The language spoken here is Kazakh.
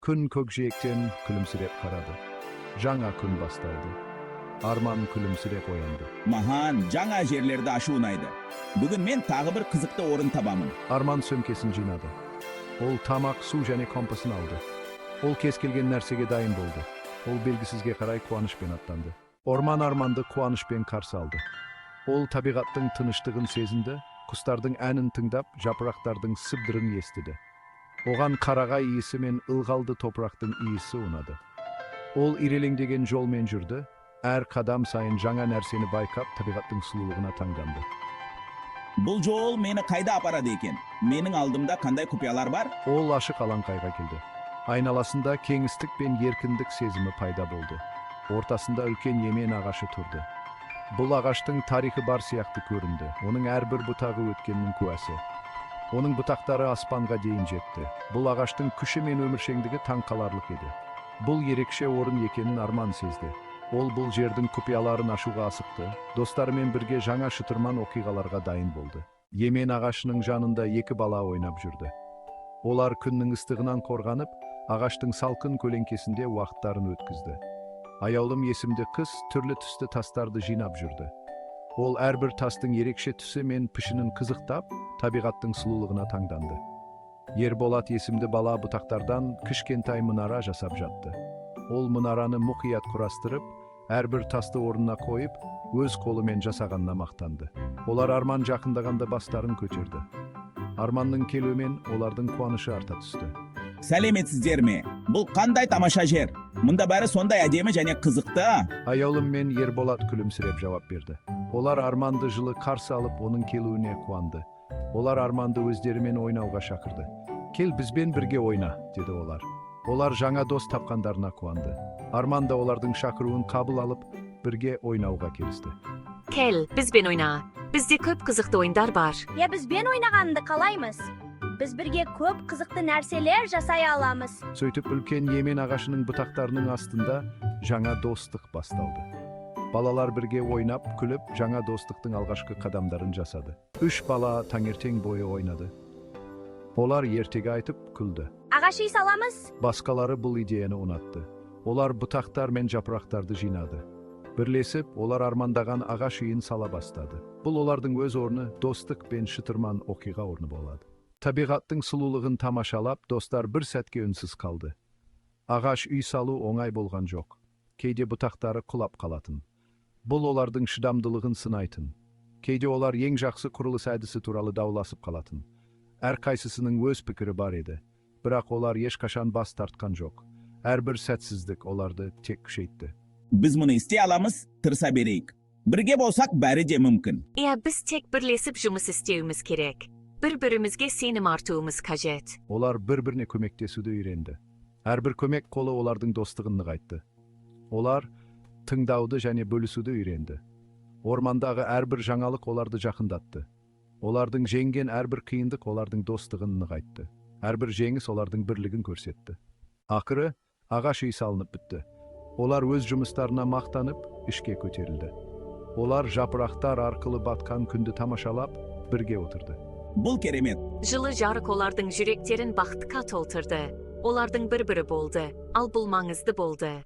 Күн көкжиектен күлімсіреп қарады. Жаңа күн басталды. Арман күлімсіреп оянды. Маған жаңа жерлерді ашу ұнайды. Бүгін мен тағы бір қызықты орын табамын. Арман сөмкесін жинады. Ол тамақ, су және компасын алды. Ол кез келген нәрсеге дайын болды. Ол белгісізге қарай қуанышпен аттанды. Орман Арманды қуанышпен қарсы алды. Ол табиғаттың тыныштығын сезінді, құстардың әнін тыңдап, жапырақтардың сыбдырын естіді. Оған қарағай иісі мен ылғалды топырақтың иісі ұнады. Ол ирелеңдеген жолмен жүрді, әр қадам сайын жаңа нәрсені байқап, табиғаттың сұлулығына таңданды. Бұл жол мені қайда апарады екен? Менің алдымда қандай құпиялар бар? Ол ашық алаңқайға келді. Айналасында кеңістік пен еркіндік сезімі пайда болды. Ортасында үлкен емен ағашы тұрды. Бұл ағаштың тарихы бар сияқты көрінді. Оның әрбір бұтағы өткеннің куәсі. Оның бұтақтары аспанға дейін жетті. Бұл ағаштың күші мен өміршеңдігі таңқаларлық еді. Бұл ерекше орын екенін Арман сезді. Ол бұл жердің құпияларын ашуға асықты. Достарымен бірге жаңа шытырман оқиғаларға дайын болды. Емен ағашының жанында екі бала ойнап жүрді. Олар күннің ыстығынан қорғанып, ағаштың салқын көлеңкесінде уақыттарын өткізді. Аяулым есімді қыз түрлі түсті тастарды жинап жүрді. Ол әрбір тастың ерекше түсі мен пішінін қызықтап, табиғаттың сұлулығына таңданды. Ерболат есімді бала бұтақтардан кішкентай мұнара жасап жатты. Ол мұнараны мұқият құрастырып, әрбір тасты орнына қойып, өз қолымен жасағанына мақтанды. Олар Арман жақындағанда бастарын көтерді. Арманның келуімен олардың қуанышы арта түсті. Сәлеметсіздер ме? Бұл қандай тамаша жер? Мұнда бәрі сондай әдемі және қызықты. Аяулым мен Ерболат күлімсіреп жауап берді. Олар Арманды жылы қарсы алып, оның келуіне қуанды. Олар Арманды өздерімен ойнауға шақырды. «Кел, бізбен бірге ойна», – деді олар. Олар жаңа дос тапқандарына қуанды. Арман да олардың шақыруын қабыл алып, бірге ойнауға келісті. Кел, бізбен ойна. Бізде көп қызықты ойындар бар. Иә, бізбен ойнағаныңды қалаймыз. Біз бірге көп қызықты нәрселер жасай аламыз. Сөйтіп, үлкен емен ағашының бұтақтарының астында жаңа достық басталды. Балалар бірге ойнап, күліп, жаңа достықтың алғашқы қадамдарын жасады. Үш бала таңертең бойы ойнады. Олар ертегі айтып, күлді. Ағаш үй саламыз. Басқалары бұл идеяны ұнатты. Олар бұтақтар мен жапырақтарды жинады. Бірлесіп, олар армандаған ағаш үйін сала бастады. Бұл олардың өз орны, достық пен шытырман оқиға орны болады. Табиғаттың сұлулығын тамашалап, достар бір сәтке үнсіз қалды. Ағаш үй салу оңай болған жоқ. Кейде бұтақтары құлап қалатын. Бұл олардың шыдамдылығын сынайтын. Кейде олар ең жақсы құрылыс әдісі туралы дауласып қалатын. Әрқайсысының өз пікірі бар еді. Бірақ олар ешқашан бас тартқан жоқ. Әрбір сәтсіздік оларды тек күшейтті. Біз мұны істей аламыз, тырыса берейік. Бірге болсақ, бәрі де мүмкін. Иә, біз тек бірлесіп жұмыс істеуіміз керек. Бір-бірімізге сенім артуымыз қажет. Олар бір-біріне көмектесуді үйренді. Әрбір көмек қолы олардың достығын нығайтты. Олар тыңдауды және бөлісуді үйренді. Ормандағы әрбір жаңалық оларды жақындатты. Олардың жеңген әрбір қиындық олардың достығын нығайтты. Әрбір жеңіс олардың бірлігін көрсетті. Ақыры ағаш үй салынып бітті. Олар өз жұмыстарына мақтанып, ішке көтерілді. Олар жапырақтар арқылы батқан күнді тамашалап, бірге отырды. Бұл керемет. Жылы жарық олардың жүректерін бақытқа толтырды. Олардың бір-бірі болды, ал бұл маңызды болды.